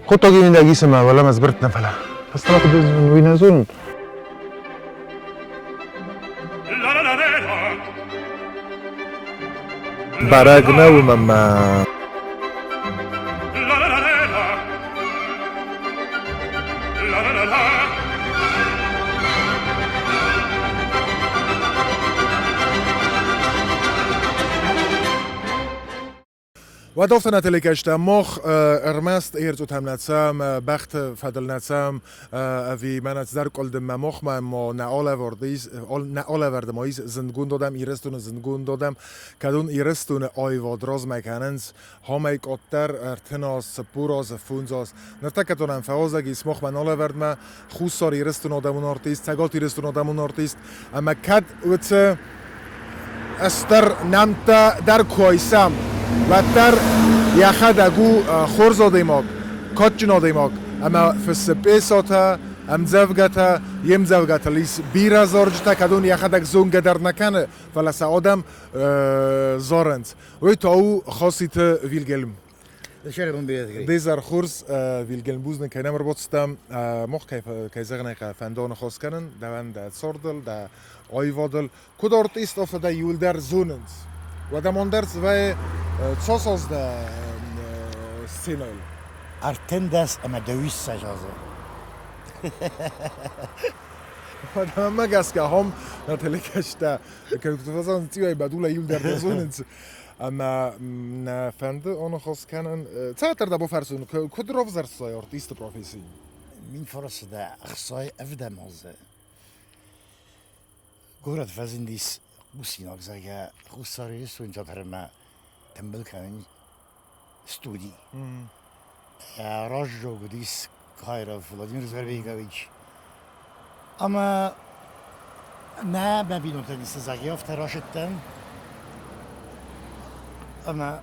Хъуыддаги мидӕг исӕмӕ уӕлӕмӕ сбырд нӕ фӕлӕ. Фӕстӕмӕ куыд уый нӕ зонын. Бӕрӕг нӕу ӕмӕ Уӕд нӕ телекӕстӕ мох ӕрмӕст ӕрцъутӕм нӕ цӕм, бӕхты фӕдыл нӕ цӕм, ӕви мӕнӕ цыдӕр къуылдыммӕ мохмӕ мо нӕ алӕвӕрд ис, нӕ алӕвӕрды мо ис зындгонд адӕм, Ирыстоны зындгонд адӕм, кӕд уын Ирыстоны аивад размӕ кӕнынц, хамӕй къаддӕр 30 аз, 40 аз, 5 аз. Ныртӕккӕ та нӕм фӕуазӕг ис мохмӕ алӕвӕрдмӕ Хуссар Ирыстоны адӕмон артист, Цӕгат Ирыстоны адӕмон артист, ӕмӕ кӕд уыцы стыр нӕмттӕ дӕр куы айсӕм, уӕддӕр йӕхӕдӕг у хорз адӕймаг, кадджын адӕймаг ӕмӕ фыссы пьесӕтӕ, ӕмдзӕвгӕтӕ. Йе мдзӕвгӕтыл ис бирӕ зарджытӕ, кӕд уын йӕхӕдӕг зонгӕ дӕр нӕ кӕны, фӕлӕ сӕ адӕм зарынц. Уый та у Хаситы Вильгельм. Дезар хорз, Вильгельм бузныг кӕй нӕм ӕрбацыдтӕ. Мах кӕй зӕгъын ӕй хъӕуы, фӕндоны хос кӕнын дӕуӕн дӕ цардыл, дӕ аивадыл. Куыд артист, афтӕ дӕ иуылдӕр зонынц. Уӕдӕ мон дӕр вӕййы цас аз дӕ сценӕйыл? 28 азы. Мӕнмӕ гӕсгӕ ахӕм нӕ телекӕстӕ, куыд фӕзӕгъынц, цъиуӕй бӕдулӕй иуылдӕр дӕ зонынц. Ӕмӕ нӕ фӕнды аныхас кӕнын. Цавӕрдӕр дӕ бафӕрсон, куыд равзӕрстай артисты професси? Мин фӕрсы 67 азы. Горӕт фӕзындис хъусинаг, зӕгъгӕ, Хуссар Ирыстоны театрмӕ тымбыл кӕнын студи. Раздзог уыдис Кайров Владимир Зарбегович. Ӕмӕ нӕ мӕ бинонтӕн цы зӕгъи, афтӕ расыдтӕн ӕмӕ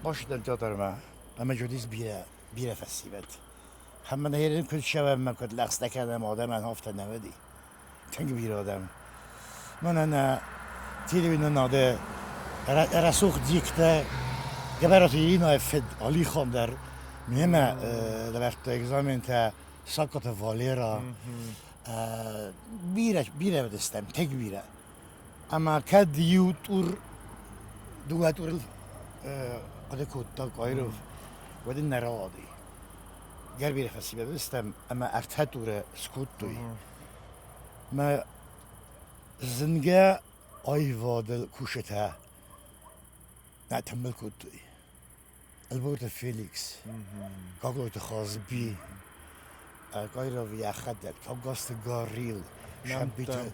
бацыдтӕн театрмӕ ӕмӕ уыдис бирӕ, бирӕ фӕсивӕд. Ӕмӕ нӕ ерын куыд цӕуӕм ӕмӕ куыд лӕгъстӕ кӕнӕм адӕмӕн, афтӕ нӕ уыди. Тынг бирӕ адӕм. Мӕнӕ нӕ телеуынынады рӕсугъд диктӕ Гӕбӕраты Иринӕйы фыд Алихан дӕр мемӕ лӕвӕрдта экзаментӕ Сакаты Валера. Бирӕ, бирӕ уыдыстӕм, тынг бирӕ. Ӕмӕ кӕд иу тъур, дыууӕ тъурыл хъуыды кодта Къайров, уӕд ын нӕ рауади. Гӕр бирӕ фӕсивӕд уыдыстӕм ӕмӕ ӕртӕ тъуры скодтой. Мӕ зынгӕ аивады кусджытӕ нӕ тымбыл кодтой. Ӕлборты Феликс, Гаглойты Хазби, Къайров йӕхӕдӕг, Таугазты Гарил, Сабиты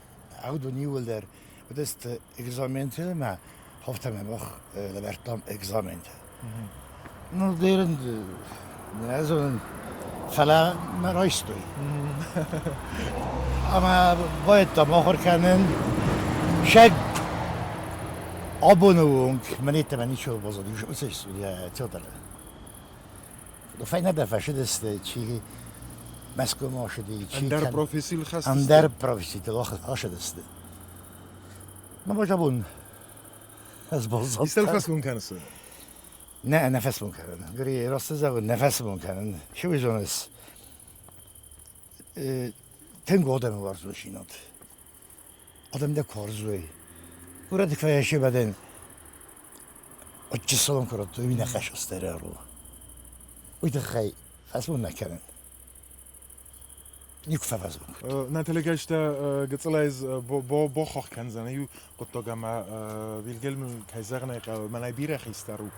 уыдон иууылдӕр уыдысты экзаменты ӕмӕ афтӕмӕй мах лӕвӕрдтам экзаментӕ. Ну, дерын нӕ зонын, фӕлӕ мӕ райстой. Ӕмӕ байдыдтам ахуыр кӕнын. Сӕг абоны онг мӕн йеддӕмӕ ничиуал баззад уыцы театры. Фӕйнӕ дӕр фӕцыдысты, чи Мӕскуымӕ ацыди, чи Ӕндӕр профессийыл хӕцыдысты? Ӕндӕр професситыл ацыдысты. Мӕ базабон ӕз баззадтӕн. Истӕуыл фӕсмон кӕныс? Нӕ, нӕ фӕсмон кӕнын. Гри, раст зӕгъын, нӕ фӕсмон кӕнын. Чи уый зоныс, тынг адӕмы уарзондзинад. Адӕм дӕ куы уарзой. Горӕты фӕсивӕдӕн чысылон куы радтой, уый нӕ хӕс ӕру. Уый тыххӕй фӕсмон нӕ кӕнын. Никуы фӕфӕсмон кодтон. Нӕ телекӕстӕ гыццылӕй бохох кӕндзӕн иу хъуыддаг ӕмӕ Вильгельм, кӕй зӕгъын ӕй хъӕуы, мӕнӕй бирӕ хистӕр у.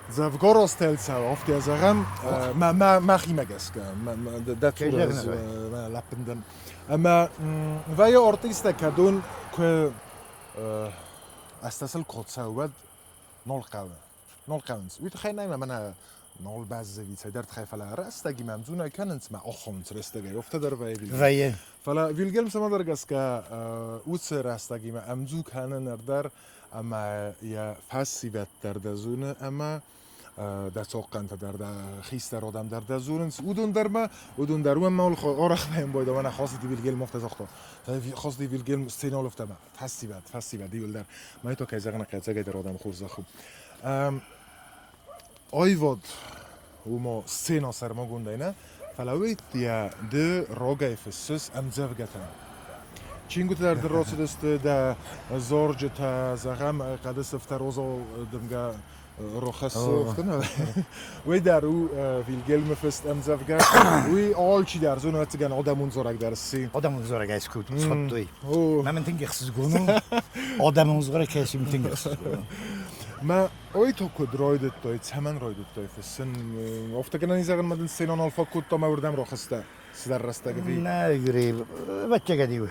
Дзӕвгар азтӕ цӕуы, афтӕ зӕгъӕм, мӕхимӕ гӕсгӕ, дӕ цуры лӕппын дӕн. Ӕмӕ вӕййы артисттӕ кӕдон куы астӕсыл куы цӕуы, уӕд нал хъӕуы. Нал хъӕуынц. Уый тыххӕй нӕй мӕнӕ нал баззади цӕйдӕр тыххӕй, фӕлӕ рӕстӕгимӕ ӕмдзунӕй кӕнынц мӕ оххонынц рӕстӕгӕй, афтӕ дӕр вӕййы Вильгельм. Вӕййы. Фӕлӕ Вильгельм цӕмӕдӕр гӕсгӕ уыцы рӕстӕгимӕ ӕмдзу кӕнын дӕр ӕмӕ йӕ фӕсивӕд дӕр дӕ зоны ӕмӕ дӕ цохъхъӕнтӕ дӕр, дӕ хистӕр адӕм дӕр дӕ дзурынц. Уыдон дӕр ма, уыдон дӕр уӕм ма арӕх фембӕлд, ӕмӕ Хосити Вильгельм афтӕ загъта. Хосити Вильгельм сценӕйыл афтӕ ма фӕсивӕд, фӕсивӕд иуылдӕр. Мӕ то кӕй зӕгъын ӕй ӕцӕгӕйдӕр адӕм хорзӕх у. Аивад. Уымо сцена сӕрмагондӕй нӕ, фӕлӕ уый йӕ ды рогӕй фыссыс ӕмдзӕвгӕтӕ. Чингуытӕ дӕр дын рацыдысты дӕ зарджытӕ, зӕгъӕм, хъӕды сыфтӕ розал дымгӕ рохӕссы, Уый дӕр у Вильгельмы фыст ӕмдзӕвгӕ. Уый алчи дӕр зоны, ӕвӕццӕгӕн, адӕмон зарӕг дӕр сси. Адӕмон зарӕг ӕй схуыдтой. Мӕ мын тынг ӕхсызгон у. Адӕмон зарӕг кӕй сси, тынг ӕхсызгон у. Мӕ ой то куыд райдыдтой, цӕмӕн райдыдтой фыссын? Афтӕ гӕнӕн зӕгъын, мӕ дын сценӕ нал фаг кодта, мӕ уырдӕм рахызтӕ цыдӕр рӕстӕг ӕви? Нӕ, Юрий, ӕвӕццӕгӕн-иу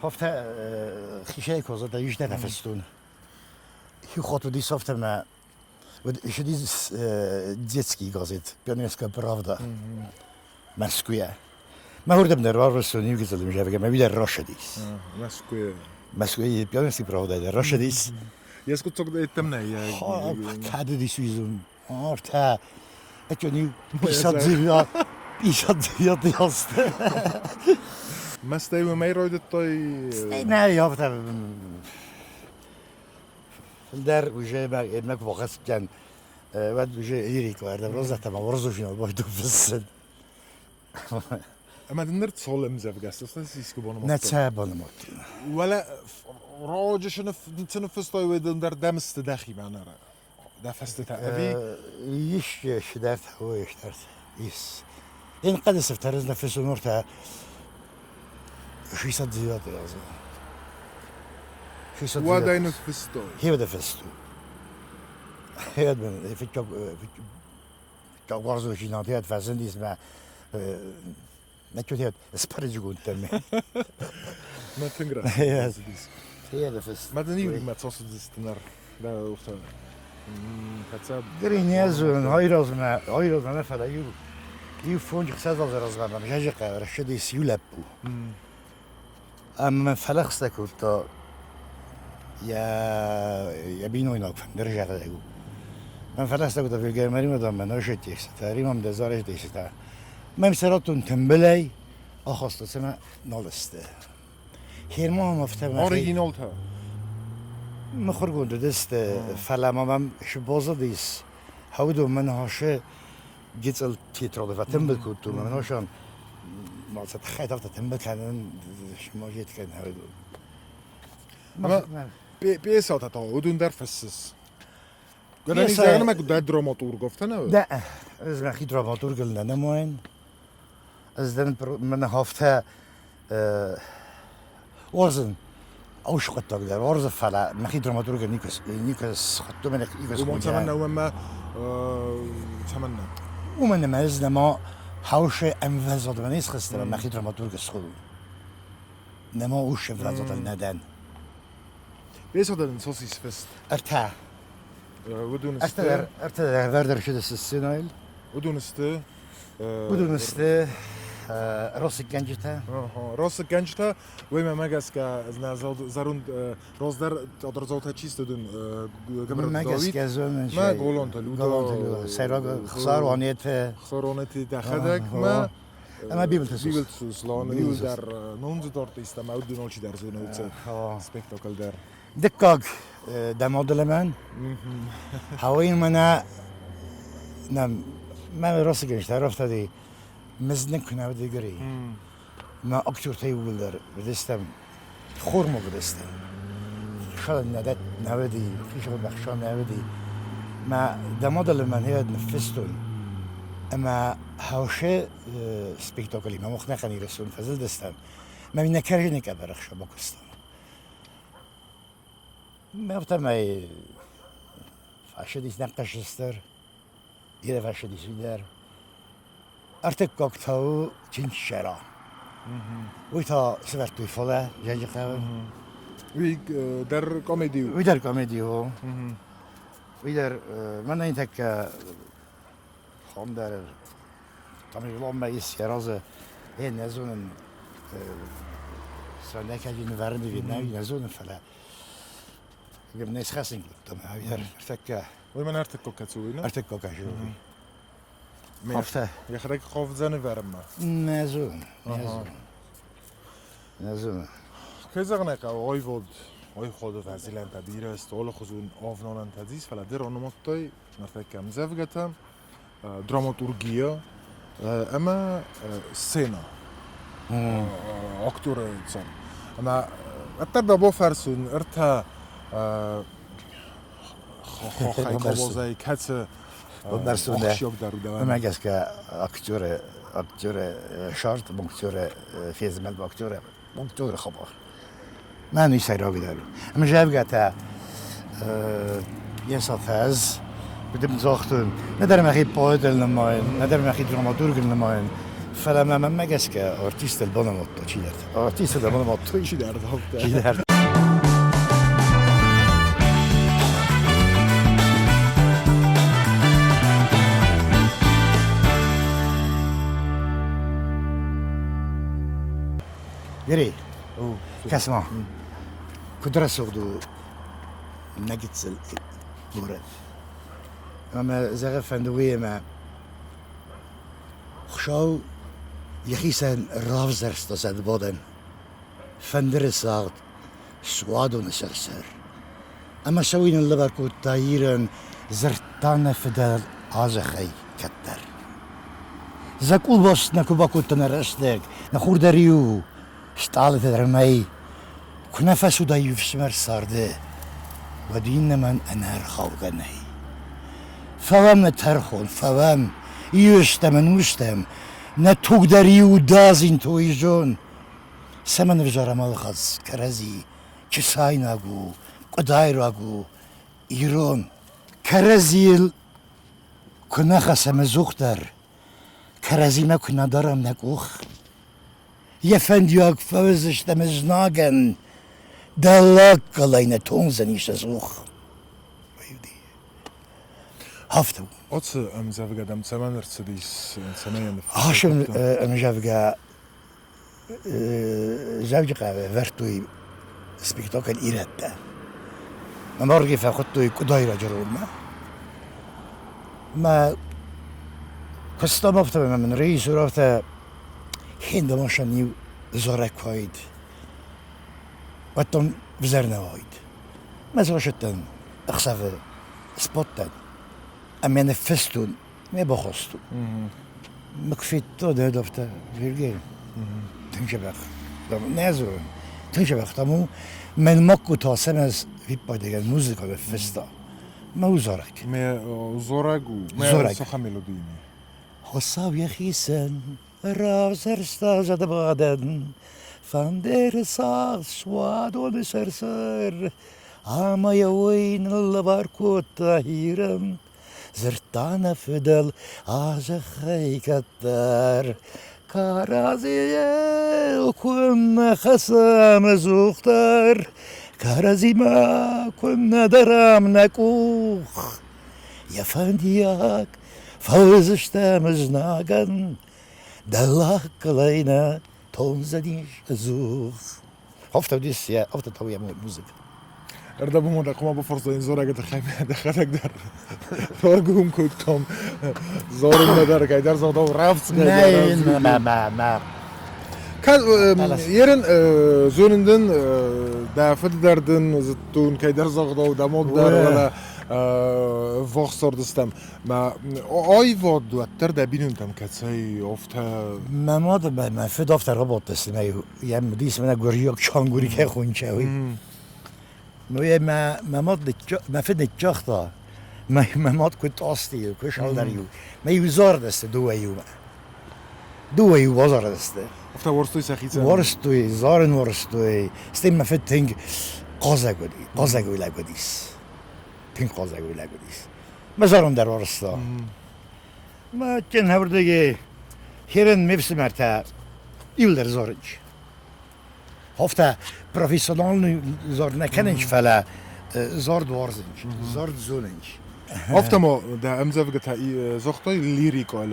афтӕ хисӕй кодта, исты нӕ фыстон. Хихот уыдис афтӕ мӕ уыд детский газет «Пионерская правда» Мӕскуыйӕ. Мӕ уырдӕм дӕр рарвыстон иу гыццыл ӕмзӕвгӕ, мӕ уый дӕр рашыдис. Мӕскуыйӕ. Мӕскуыйы «Пионерская правда» дӕр рашыдис. Йе скъуыддзаг еттӕм нӕй. Кӕд уыдис уый зон. Ортӕ, этьон 59 59 азты. Мӕстӕй уымӕй райдыдтай? Стӕй нӕ, афтӕ Фылдӕр уже мӕ куы бахӕцыдтӕн, уӕд уже лирикӕ ӕрдӕм роздзӕгътӕ ма уырзушинал байдыдтон фыссын. Ӕмӕ дын ныр цал ӕмдзӕвгӕ искуы банымадтай? Нӕ цӕ банымадтон. Уӕлӕ раджы цы ныффыстай, уый дын дӕр дӕмысты дӕхимӕ ныр дӕ фӕстытӕ ӕви? Ис цыдӕртӕ, ой, цыдӕртӕ ис. Ин хъӕды сыфтӕры ныффыссон ортӕ 69 азы. Уӕдӕй ныффыстой? Хевӕдӕ фыстой. Хевӕд мын фыццаг фыццаг уарзондзинад хевӕд фӕзындис мӕ мӕ спарджгондтӕ мӕ. Мӕ тынг раст. Хевӕдӕ фыст. Мӕ дын иу мӕ цосыдысты ныр. Гринезун айразмӕ, айразмӕ нӕ фӕлӕ иу иу фондз ӕхсӕз азы размӕ мӕм зӕджыхъӕуы рӕсыдис иу лӕппу. Ӕмӕ мӕ фӕлӕгъстӕ кодта йӕ йӕ бинойнаг фӕндыр зӕгъӕг у. Мӕн фӕлӕгъстӕ кодта Вильгельмаримӕ дам мӕ нӕ Римам дӕ зарӕг Мӕм сӕ радтон тымбылӕй, ахаста цымӕ нал сты. Хермон афтӕ Оригиналтӕ? Мыхуыргонд уыдысты, фӕлӕ ма мӕм сбозыдис. Хауыдон мӕ ныхасы гыццыл тетрады фӕтымбыл кодтон, мӕ ныхасӕн ма сӕ тыххӕй афтӕ тымбыл кӕнын смажет кӕнын хауыдон. Ӕмӕ пьесӕтӕ та уыдон дӕр фыссыс? Гӕнӕн ис зӕгъын, ӕмӕ дӕ драматург афтӕ нӕ уыд? Нӕ, ӕз мӕхи драматургыл нӕ нымайын. Ӕз дӕн мӕ афтӕ уарзын ӕу хъуыддаг дӕр уарзын, фӕлӕ мӕхи драматургӕн никуы никуы схуыдтон, никуы Уымӕн цӕмӕннӕ, уымӕн цӕмӕннӕ? Уымӕн ӕмӕ ӕз нӕма хаусы ӕмвӕзадмӕ не схызтӕн, мӕхи драматург схуыдон. Нӕма ус ӕмвӕзадыл нӕ дӕн. Пьесӕтӕ дын цас ис фыст? Ӕртӕ. Уыдон сты? Ӕртӕ дӕр ӕвӕрд ӕрцыдысты сценӕйыл. Уыдон сты? Уыдон сты росыггӕнджытӕ. Росыггӕнджытӕ, уый мӕмӕ гӕсгӕ нӕ зӕронд раздӕр театрдзаутӕ чи сты, уыдон Мӕ гӕсгӕ зонын. Мӕ Голонты Люда. Голонты Люда. Сӕйраг Хсаронеты. Хсаронеты дӕхӕдӕг мӕ Ӕмӕ Бибылты Бибылты Сослан, иуылдӕр номдзыд артисттӕ ӕмӕ уыдон алчидӕр зоны уыцы спектакль дӕр. Дыккаг дӕ моделемӕн. Хауин мӕнӕ нӕ мӕ росыгӕнджытӕ рафтади мызны куы нӕ уыди гри. Мӕ актертӕ иууылдӕр уыдыстӕм, хормаг уыдыстӕм. Хсӕн нӕ дӕт нӕ уыди, хисӕгмӕ хсӕн нӕ уыди. Мӕ дӕ моделемӕн ныффыстон ӕмӕ хауше спектаклимӕ мах нӕхъӕн Ирыстон фӕзылдыстӕм. Мӕ нӕ кӕрӕдзи къӕбӕр ӕхсӕв бакуыстам. Афтӕмӕй фӕсыдис нӕ хъӕсыстӕр, бирӕ фӕсыдис уый дӕр. Ӕртыккаг та у Чинчера. Уый та сӕвӕрдтой фалӕ Зӕнджыхъӕуы. Уый дӕр комеди у? Уый дӕр комеди у. Уый дӕр мӕнӕн тӕккӕ хондӕр Тамерланмӕ ис йӕ разы, е нӕ зонын, сӕнӕкӕджы нывӕрын ӕви нӕ, нӕ зонын, фӕлӕ не схӕцын кодтам ӕртӕккӕ. Уый мӕн ӕртыккаг кӕцы у, нӕ? Ӕртыккаг кӕцы у. Афтӕ. Йӕхӕдӕг хъавдзӕн нывӕрынмӕ? Нӕ зонын, нӕ зонын. Нӕ зонын. Кӕй зӕгъын ӕй хъӕуы, аивад, аивады фӕзилӕнтӕ бирӕ сты, алыхуызон авналӕнтӕ дзы ис, фӕлӕ ды ранымадтай ныртӕккӕ ӕмдзӕвгӕтӕ. Драматургия ӕмӕ сцена актеры цард. Ӕмӕ ӕддӕр дӕ бафӕрсун ӕртӕ хохӕй кобозӕй кӕцы ахсджиагдӕр у дӕуӕн? Уымӕ гӕсгӕ актеры шарт, актеры фезмӕлд, актеры хабар. Мӕн уый сӕйрагдӕр у. Ӕмӕ зӕгъгӕ йӕ сафӕз, куыд ын загътон, нӕдӕр мӕхи поэтыл нымайын, нӕдӕр мӕхи драматургыл нымайын, фӕлӕ мӕ мӕнмӕ гӕсгӕ артистыл банымадта чидӕртӕ. Артистыл банымадтой чидӕртӕ. Чидӕртӕ. Гри, кӕс-ма, куыд рӕсугъд у нӕ гыццыл горӕт. Ӕмӕ зӕгъы фӕнды уый ӕмӕ Хуыцау йӕхицӕн равзӕрста зӕдбадӕн фӕндыры цагъд, суадоны сӕр-сӕр. Ӕмӕ сӕ уый ныллӕвар кодта Ирӕн, дзырдта нӕ фыдӕл азӕхӕй кӕддӕр. Дзӕкъулбаст нӕ куы бакодта нӕ рӕстӕг, нӕ хур дӕр-иу стъалытӕ дӕр мӕй куы нӕ фӕцуда иу ӕфсымӕр царды, уӕд иннӕмӕн ӕнӕрхаугӕ нӕй. Фӕуӕм нӕ тӕрхон, фӕуӕм, иу стӕм, ӕнустӕм, нӕ туг дӕр иу дадзин тойзон. Цӕмӕн ӕвзарӕм алхӕц кӕрӕдзи, чысайнаг у, къуыдайраг у, ирон. Кӕрӕдзийыл куы нӕ хӕцӕм ӕдзухдӕр, кӕрӕдзимӕ куы нӕ дарӕм нӕ къух, йӕ фӕндиаг фӕуыдзыстӕм знагӕн, дӕллаг кӕлӕй нӕ тондзӕнис ӕдзух. Афтӕ у. Оцы ӕмдзӕвгӕ дӕм цӕмӕн ӕрцыдис, цӕмӕй йӕ Ацы ӕмдзӕвгӕ Дзӕуджыхъӕуы ӕвӕрдтой спектакль «Ирӕттӕ». Мӕ марги фӕхуыдтой Къуыдайраджы ролмӕ. Мӕ куыстам афтӕ ӕмӕ мын режиссер афтӕ хиндамашӕн иу зарӕг куы уаид, уӕд дӕм взӕр нӕ уаид. Мӕ схуыссыдтӕн ӕхсӕвы сбадтӕн ӕмӕ ныффыстон, ме бахостон. Мӕ куы федтон, уӕд афтӕ, Сергей, тынг дзӕбӕх. Нӕ дзурын, тынг дзӕбӕх там у. Мӕнмӕ куы та цӕмӕн виппайдагӕн музыкӕ ныффыста. Мӕ у зарӕг. Мӕ зорӕг у? Мӕ саха мелодийы. Хуыцау йӕхицӕн равзӕрста зӕдбадӕн, фӕндыры цагъд суадоны сӕр-сӕр, ӕмӕ йӕ уый ныллӕвар кодта Ирӕн. Дзырдта нӕ фыдӕл а зӕххӕй кӕддӕр, кӕрӕдзийыл куыннӕ хӕцӕм ӕдзухдӕр, кӕрӕдзимӕ куыннӕ дарӕм нӕ къух. Йӕ фӕндиаг фӕуыдзыстӕм ызнагӕн, дӕллаг кълӕй нӕ тондзӕнис ӕдзух. Офтӕ уыдис йӕ, офтӕ та йӕ музыка. Ӕрдӕбон хъуамӕ бафӕрсой дзорӕгы тыххӕй дӕхӕдӕг дӕр раргом кодтам дзорынмӕ дӕр кӕйдӕр загъдау рӕвдз. Нӕ, мӕ, мӕ, мӕ. Ерын зонын дын, дӕ фыд дӕр дын зыдтон, кӕйдӕр загъдау, дӕ мог дӕр, фӕлӕ ввахс цардыстӕм. Мӕ аивад уӕддӕр дӕ бинонтӕм кӕцӕй афтӕ? Мӕ мад ӕмӕ мӕ фыд афтӕ рабадтысты, мӕ йӕм уыдис мӕнӕ гуырдзиаг чангури кӕй хончӕуй. Ну, я мӕ мӕ мад мӕ фыд ныццагъта, мӕ мӕ мад куы тъасти, куы сӕлдар-иу, мӕ иу зардысты дыууӕ иумӕ. Дыууӕ иу базарыдысты. Афтӕ уарзтой сӕхицӕн? Уарзтой, зарын уарзтой. Стӕй мӕ фыд тынг хъазаг уыди, хъазаг лӕг уыдис. Тынг хъазаг лӕг уыдис. Мӕ зарын дӕр уарзта. Мӕ кенхӕврдыги херен ме фсымӕртӕ иуылдӕр зарынч. Афтӕ профессиональный зар нӕ кӕнынч, фӕлӕ зард уарзынч, зард зонынч. Афтӕ ма дӕ ӕмдзӕвгӕтӕ загътай лирикон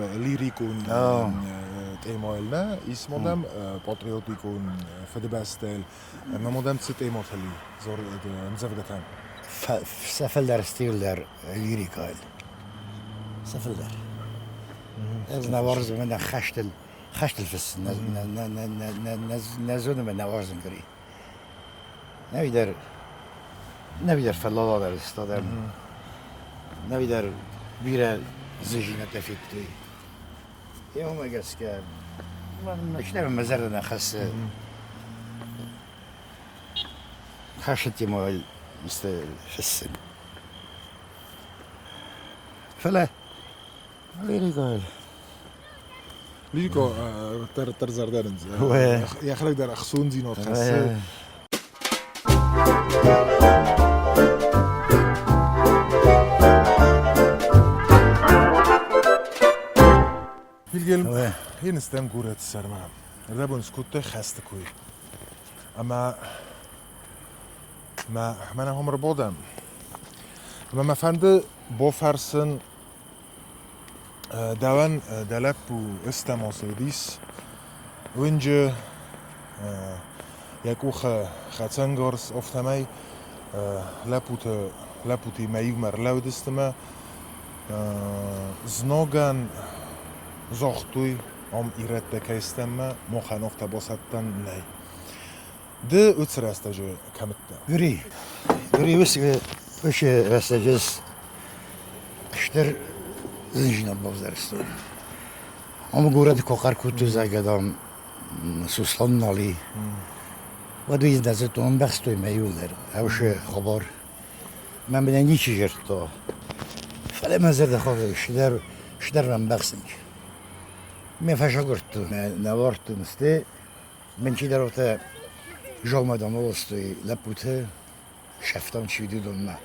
темӕйыл нӕ, ис ма дӕм патриотикон фыдыбӕстӕйыл, ӕмӕ ма дӕм цы темӕтыл ӕмдзӕвгӕтӕ? Сӕ фылдӕр стилдӕр лирикӕйыл. Сӕ фылдӕр. Ӕз нӕ уарзын нӕ хӕстыл хӕстыл фыссын нӕ зоны мӕ нӕ уарзын гри. Нӕвидӕр нӕвидӕр фӕллададӕр стадӕм. Нӕвидӕр бирӕ. Зыжинӕтӕ федтой. Уымӕ гӕсгӕ мӕ мӕ зӕрдӕ нӕ хӕссы. Хӕссы темӕ фыссын. Фӕлӕ лирикой. Лирико дӕр зӕрдӕ йӕхӕдӕг дӕр ӕхцондзинад хӕссы. Вильгельм, еныстӕм горӕты сӕрмӕ. Ӕрдӕбон скодтой хӕсты кой. Ӕмӕ мӕ мӕнӕ хом ӕрбадӕм. Ӕмӕ мӕ фӕнды бофӕрсын дӕуӕн дӕ лӕппу ыстӕмосы уыдис уынджы йӕ къухы хӕцӕнгарз, афтӕмӕй лӕппуты лӕппутимӕ иумӕ ӕрлӕууыдысты мӕ знагӕн загътой, ам ирӕттӕ кӕй стӕм мӕ махӕн афтӕ басӕттӕн нӕй. Ды уыцы рӕстӕджы кӕм уыдтӕ? Юрий, Юрий уыцы уыцы рӕстӕджы стыр зынзинад бавзӕрстон. Ам горӕты куы хъӕр кодтой, зӕгъгӕ, дам, Суслан нал и, уӕд уый нӕ зыдтон, ӕмбӕхстой мӕ иуылдӕр. Ӕвшы хабар. Мӕ мын ничи зыдта. Фӕлӕ мӕ зӕрдӕ хъавы, стдӕр, стдӕр ӕмбӕхсын. Ме фӕсагуырдтон, нӕ уардтон, сты Мӕн чидӕртӕ зонгӕ ноластой лӕппутӕ, сӕфтам чи уыди, уыдонмӕ.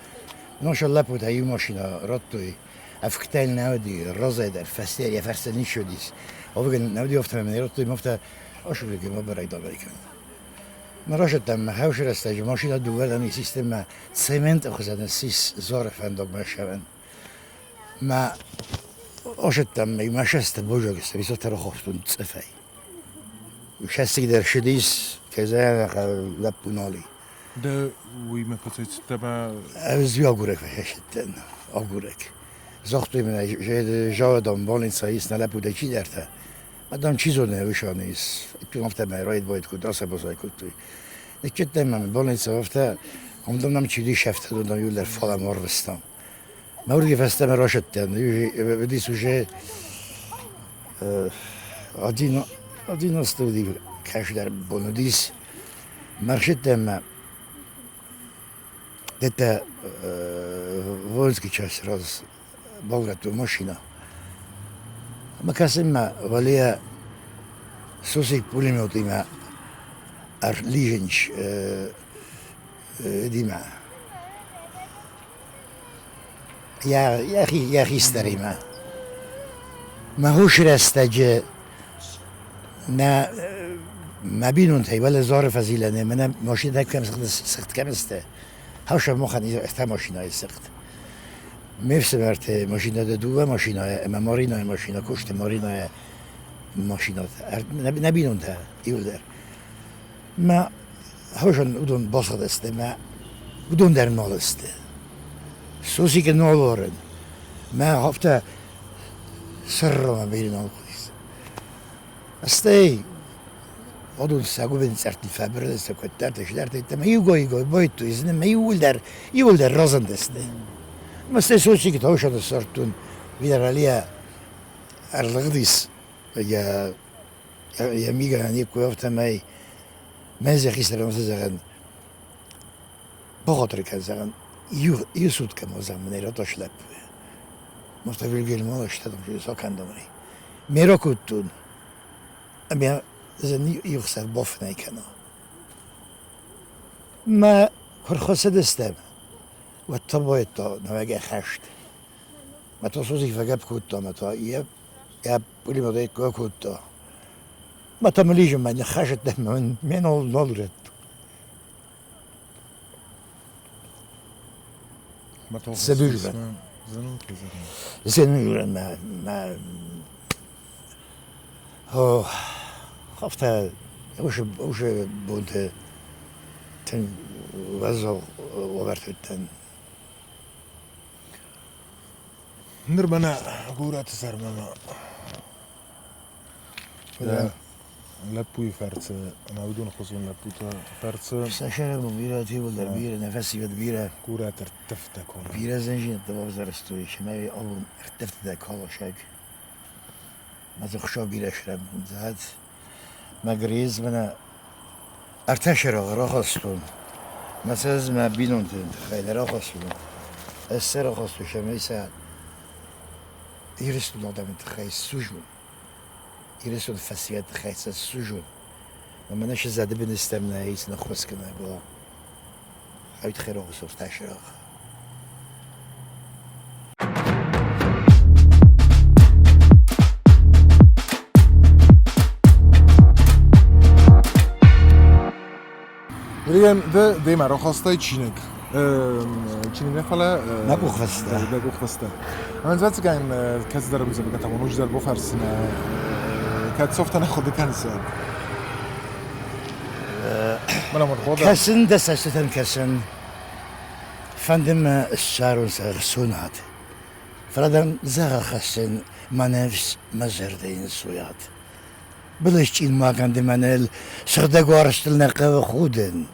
Но сӕ лӕппутӕ иу машинӕ радтой, ӕфгтӕ нӕ уыди, разӕй дӕр, фӕстейӕ йӕ фӕрстӕ ничи уыдис. Ӕвгӕ нӕ уыди, афтӕмӕй мын радтой, афтӕ ашывлеги ма бӕрӕг дабӕй кӕн. Мӕ разыдтам, мӕ хӕусы рӕстӕджы машинӕ дыууӕрдӕм системӕ цементы хуызӕн ссис Зары фӕндагмӕ ссӕуӕн. Мӕ ошыдтам, мӕ шесты божог висоты рахофтон цъыфӕй. Шестик дӕр шыдис, кезӕ лӕппу нал и. Ды уыимӕ фӕцӕйцыдтӕ мӕ... Ӕз агурӕг фӕхӕссыдтӕн, агурӕг. Загътой мын, жавадам больница ис, нӕ лӕппу дӕ чидӕртӕ. Адам чи зоны, уышан ис. Афтӕ мӕ райд-байд куыд ацабазай кодтой. Ныккодтам мӕ больница афтӕ, ам нам чи дешевтӕ, дам иуылдӕр фалӕмӕ арвыстам. Мӕ уырдыгӕй фӕстӕмӕ рашыдтӕн. Уыдис уже одиннадцатый уыди кӕсдӕр бон уыдис. Маршиттӕн мӕ где-то воинский часть раз баурӕдтой машинӕ. Ӕмӕ кӕсын мӕ Валия сусӕг пулеметимӕ ӕрлизынч Димӕ. Йӕхи, йӕ хистӕримӕ. Мӕ хус рӕстӕджы нӕ мӕ бинонтӕй уӕлӕ Зары фӕзилӕны мӕнӕ машинӕ кӕм сыгъд кӕм сты, хӕсӕм махӕн ӕртӕ машинӕйы сыгъд. Ме фсымӕрты машинӕ дыууӕ машинӕйы ӕмӕ Маринӕйы машинӕ куысты Маринӕйы машинӕтӕ. Нӕ бинонтӕ иуылдӕр. Мӕ хӕсӕн уыдон басыгъдысты мӕ уыдон дӕр нал сты. Сусикы нал уарын. Мӕ афтӕ сӕррамӕ бирӕ нал хъуыдис. Стӕй уыдон сӕ гуыбын цъӕртты фӕбырыдысты, куыддӕртӕ, чидӕртӕ ӕмӕ иугой-иугой бойдтой, ӕмӕ иууылдӕр, иууылдӕр разындысты. Ӕмӕ стӕй Сусикы таушаны ссардтон, Видаралийӕ ӕрлыгъдис йӕ йӕ мигӕнӕн никуы, афтӕмӕй мӕ хистӕрӕн зӕгъӕн, бахатыр кӕн, зӕгъӕн, иу суткӕ ма зӕгъ мын раташ лӕппу. Most a Wilhelm olvastadom, hogy szakándomri. Miért rakottunk? Ami ezen юхсар бофнайкано. Ма курхосадыстам. Уӕдта навеге хӕст. Ма то сузик вегеп кодта, ма то я я пулемет кодта. Ma ta liġi ma nħaxet minn nolret. Szebűzben. Zenőre mä Hafta уже бонты тынг уӕззау уавӕрты уыдтӕн. Ныр мӕнӕ горӕты сӕрмӕ лӕппуйы фӕрцы ӕмӕ уыдон хуызон лӕппуты фӕрцы Сӕ сӕрыл бирӕ иуылдӕр бирӕ, нӕ фӕсивӕд бирӕ. Горӕты Ӕрттывтӕ кодта. Бирӕ зындзинӕдтӕ бавзӕрстой, цӕмӕй абон ӕрттывтытӕ калосӕг. Мӕ дзы Хуыцау бирӕ срӕмудзӕд. Мӕ грез мӕнӕ ӕртӕ сӕрагъы рахастон. Мӕ сӕ ӕз мӕ бинонты тыххӕй нӕ рахастон. Ӕз сӕ рахастон, цӕмӕй сӕ Ирыстоны адӕмы тыххӕй ссузон. Ирыстоны фӕсивӕды тыххӕй сӕ ссузон. Ӕмӕ нӕ зӕды бын стӕм нӕ ис ныххуыс кӕнӕг уа. Уый тыххӕй рохы ӕртӕ сӕрагъы. Регӕн, ды демӕ рахастай чиныг. Чиныг нӕ фӕлӕ Мӕ къухфыстӕ. Дӕ къухфыстӕ. Ӕвӕццӕгӕн, кӕцыдӕр ӕмдзӕвгӕтӕ уын уый дӕр бафӕрсынӕ, кӕд софтӕ нӕ хъуыды кӕныс? Кӕсын дӕ цӕстытӕм кӕсын, фӕнды мӕ ссарон сӕ ӕхцонад, фӕлӕ дӕм дзӕгъӕл хӕссын мӕ ныфс, мӕ зӕрдӕйы нцойад. Былысчъил ма кӕн ды мӕныл, сыгъдӕг уарзтыл нӕ хъӕуы худын.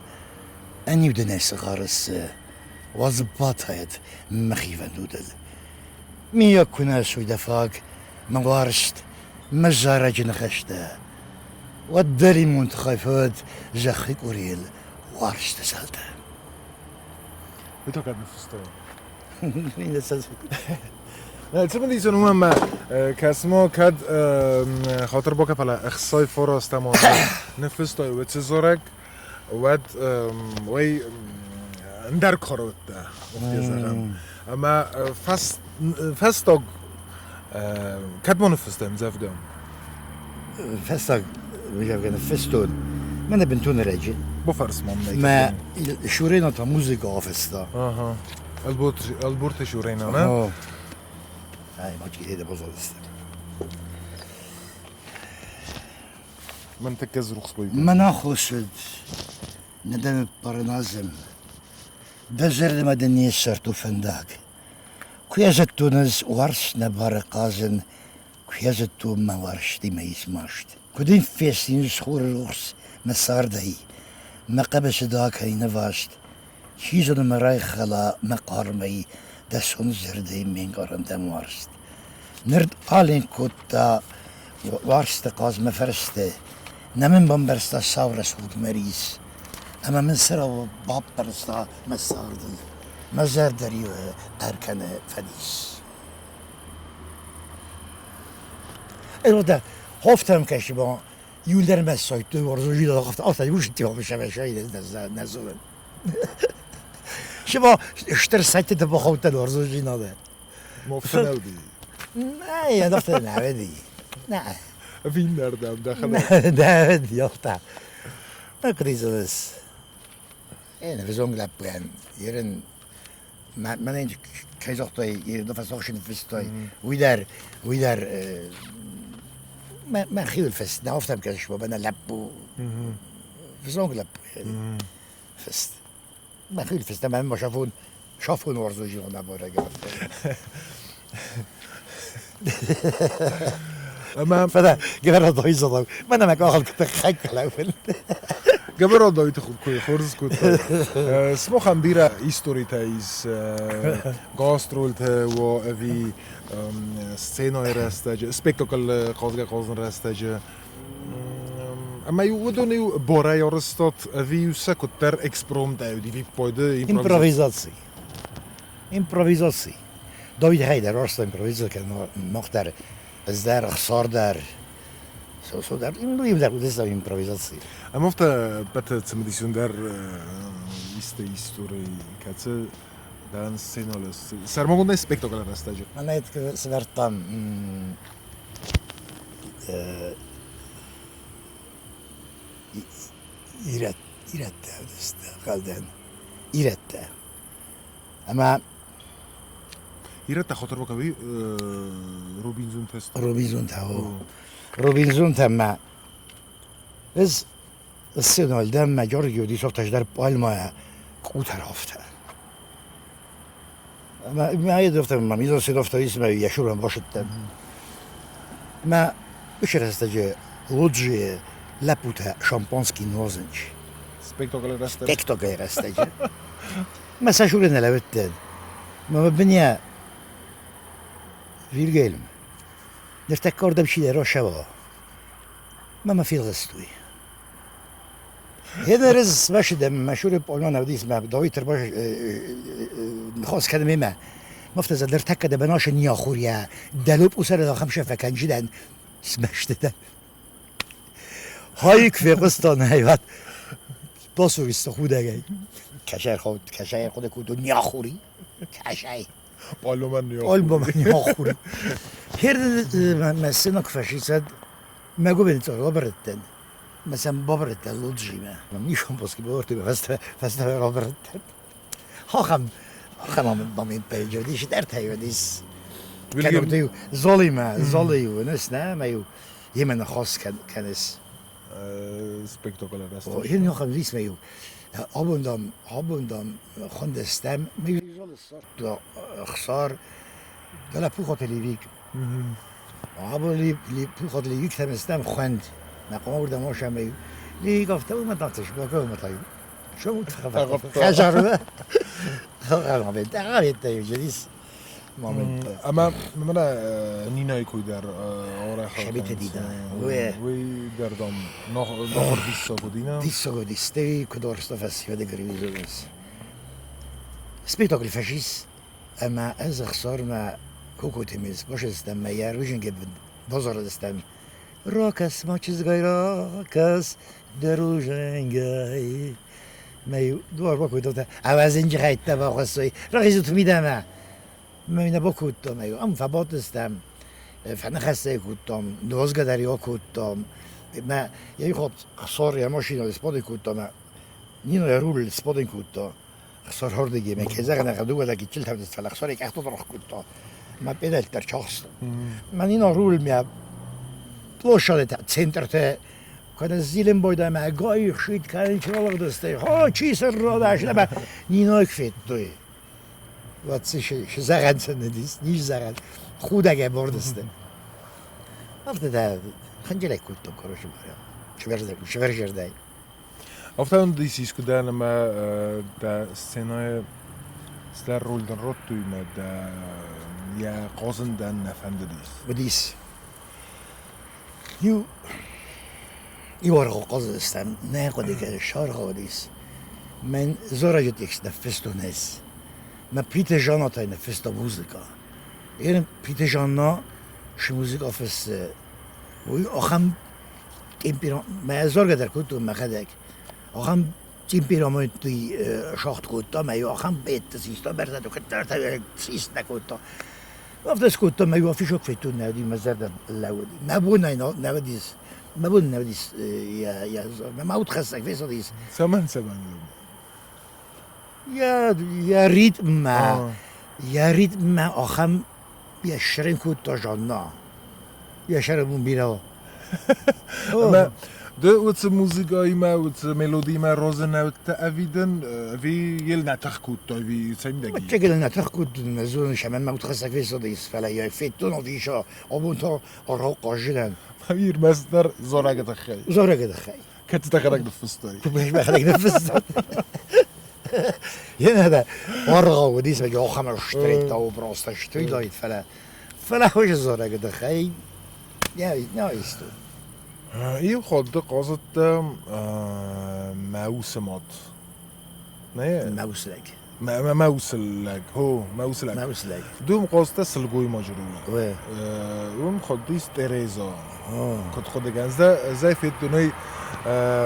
Ӕниу дын ӕй цы хъарыс, уадз батайӕд мӕхи фӕндудыл. Миййаг куы нӕ суй дӕ фаг, мӕ уарзт, мӕ зарӕджы ныхӕстӕ, уӕд дӕлимон тыхӕй фӕуӕд зӕххы къорийыл уарзты зӕлтӕ. Уый та кӕд ныффыстай? Цымыдисон у ӕмӕ кӕсмо кӕд хатыр бакӕ, фӕлӕ ӕхсай фарастӕм ныффыстай уыцы зарӕг, уӕд уый ӕндӕр кӕрӕттӕ, зӕгъӕм. Ӕмӕ фӕстаг кӕд ма ныффыстай ӕмдзӕвгӕ? Фӕстаг ӕмдзӕвгӕ ныффыстон мӕнӕ бынтон ӕрӕджы. Бафӕрс ма мӕ. Мӕ Шурена та музыка афыста. Ага. Ӕлборты Шурена, нӕ? Ай, ма чъирейдӕ базадысты. Мӕн тӕккӕ зрухс бой. Мӕн аххосыд нӕдӕм парназым. Дӕ зӕрдӕмӕ дын не ссардтон фӕндаг. Куы йӕ зыдтон ӕз уарзт нӕ бары хъазын, куы йӕ зыдтон мӕ уарзтимӕ ис маст. Куы дын фестин хуры рухс мӕ цардӕй, мӕ хъӕбысы дӕ кӕй нывӕзт, чи зоны мӕ райхӕла мӕ хъармӕй дӕ сонт зӕрдӕйы ме нкъарӕнтӕм уарзт. Ныр аленк кодта уарзты хъаз мӕ фӕрсты, нӕ мын бамбӕрста сау рӕсугъд мӕ рис, ӕмӕ мын цырагъ баппӕрста мӕ цардыл, мӕ зӕрдӕ риуы ӕркӕны фӕдис. Ӕрвадӕ, хофтӕм кӕсы ба, иуылдӕр мӕ сайдтой уарзондзинад афтӕ иу нӕ зонын. Сыма стыр сайтты бахаудтӕн уарзондзинады. Мофтӕ Нӕ, афтӕ нӕ уыди. Нӕ. Виннӕрдӕм дӕхӕдӕг. Нӕ уыди, афтӕ. Накризилась. Ӕнӕвзонг лӕппуйӕн ерын мӕнӕн кӕй загътой, фӕсохсын фыстой, уый дӕр, уый дӕр мӕхиуыл фыст, нӕ афтӕ кӕсыс, мӕнӕ лӕппу, взонг лӕппу фыст. Мӕхиуыл фыст, ӕмӕ ма шафон, шафон уарзондзинад аборӕг. Ӕмӕ Фӕлӕ Гӕбӕродойы зонӕг, мӕнӕ мӕ къахыл тыххӕй кӕлӕуын. Гӕбӕродойы куы хорз кодтай. Сымахӕн бирӕ историтӕ ис гастрольтӕ уа ӕви сценӕйы рӕстӕджы, спектаклы хъазгӕ-хъазын рӕстӕджы. Ӕмӕ-иу уыдон-иу барӕй арӕзтат ӕви-иу сӕ куыддӕр экспромтӕй уыди виппайды импровизаци? Импровизаци. Давид Хайдер арӕзта импровизаци кӕнын мах дӕр, ӕз дӕр, Ӕхсар дӕр. Сосо дӕр, иу дӕр уыдысты импровизаци. Ӕмӕ афтӕ ӕппӕты цымыдисондӕр исты истори, кӕцы дӕн сценӕйыл сӕрмагондӕй спектаклы рӕстӕджы? Мӕнӕ сӕвӕрдтам ирӕттӕ уыдысты, ӕнхъӕлдӕн, ирӕттӕ. Ӕмӕ Ирӕттӕ хотыр кӕуи Робинзонтӕ Робинзонтӕ, о. Робинзонтӕ мӕ ӕз сценӕйыл дӕн, мӕ Георги уыдис ӕртӕ пальмӕйӕ къутӕр афтӕ. Ӕмӕ мӕ афтӕ мӕ мидӕг афтӕ ис, мӕ йӕ сурӕн басыдтӕн. Мӕ уыцы рӕстӕджы лоджийы лӕппутӕ шампанский нуазынц. Спектаклы рӕстӕджы. Спектаклы рӕстӕджы. Мӕ сӕ сурӕн нӕ лӕууыдтӕн. Мама быня Вильгельм. Ныртӕккӕ ардӕм чидӕр ошӕва. Мама фелгъыстой. Генерыз машидӕм машуры полон авдис ма Давид баш нхос кӕнӕм Мафта ныртӕккӕ дӕ бӕнашы ниахурья дӕлоп усӕры ахӕм шӕфӕкӕнджидӕн смӕсты дӕн. Хайк фехъуыстон ӕйват басуристы худӕгӕй. Кӕсӕй кӕсӕй хъуыды кодтон ниахури. Кӕсӕй. Пъаломӕн ниахури. Херды мӕ сынок фӕсицӕд мӕ гуыбын цъор مثلا بابرت لوجيما مش باسكو بورت فاست رابرت خاخم خاخم ضمين بيجوديش درت هيوديس كانوا زوليما زولي ونس ما يمن خاص كنس سبيكتاكولار هن يخم ليس ما абондам абондам хондестем ми خسار دلا بوخات لیویک або ли пухот ливик теместем خوند مقام بردم هاشم لی گفته او من دانتش با که مطلب شو خجر اما من نینای کوی در آره شبیت دیدم وی دردم نخور دیسا گودینا دیسا گودیسته کدورستا فسیاد گریزوس سپیتاکل فشیس اما از خسار ما کوکوتیمیز باش استم ما یروجن گب بازار استم راکس ما چیز راکس دروژنگای ما دوار باكو دوتا عوازنج خايتا باخصوي رغيزو تميداما ما من باكو ما ام فباتستم فنخسته كوتام دوزگدریا كوتام ما یه خود خسار یا ماشین اسپاد كوتام نينو يرول اسپاد كوتا خسار هردگی ما كزغ نخدو ولا كي تلتا تفلا خسار يك اخطو روح كوتا ما بدل در شخص ما نينو رول ميا площадь центрте когда зилем бойда ма гой шит кан чолог дасте ха чи сер родаш лаба нино кфет той wat sich sagen dis nicht sagen худаге бордесте After ханджелек культом короче говоря швержердай After this is куда да сцена стар ролден роттуйма да я qozundan nafandidis بديس يو يورغو قزستم ناقد شارغو ديس من زورجت اكس نفستو ناس ما بيتر جانا نفستو موزيكا إيرن بيتر جانا ش موزيكا فس وي أخم تيمبيرا ما زورجت كنت ما خدك أخم تيمبيرامنتي شاخت كنت ما يو أخم بيت سيستا برزت وكترت سيسنا كنت After كنت ما يوافيش كفيتو نادي ما زاد لاودي ما بونا ناديس ما بونا ناديس يا يا ما وتخسك في صديس سمن سمن يا يا ريت ما يا ريت ما أخم يا شرين كنت جانا يا شرب بيرا ما De уц музыка има, уц мелодия има розена от авиден, ви ел натах кут, ви سيمداكي. تشكل نتخ كنت مزون شمال ما وتخسك في صديس فلا يا فيتون فيشا أبونتا أروق جدا غير مصدر زورا تخي. زورا تخي. كتتخرج نفستي. باش ما خليك نفس يعني هذا ورغة وديس ما جو خمر اشتريت او بروستا اشتريت لايت فلا فلا وش زورا تخي يا نايستو Io خود قازت موسمات. نه موسلك ما موسلك هو موسلك موسلك دوم قازت سلگوی ماجرولا اون خود دیس ترزا كنت خود گنزده زي في الدنيا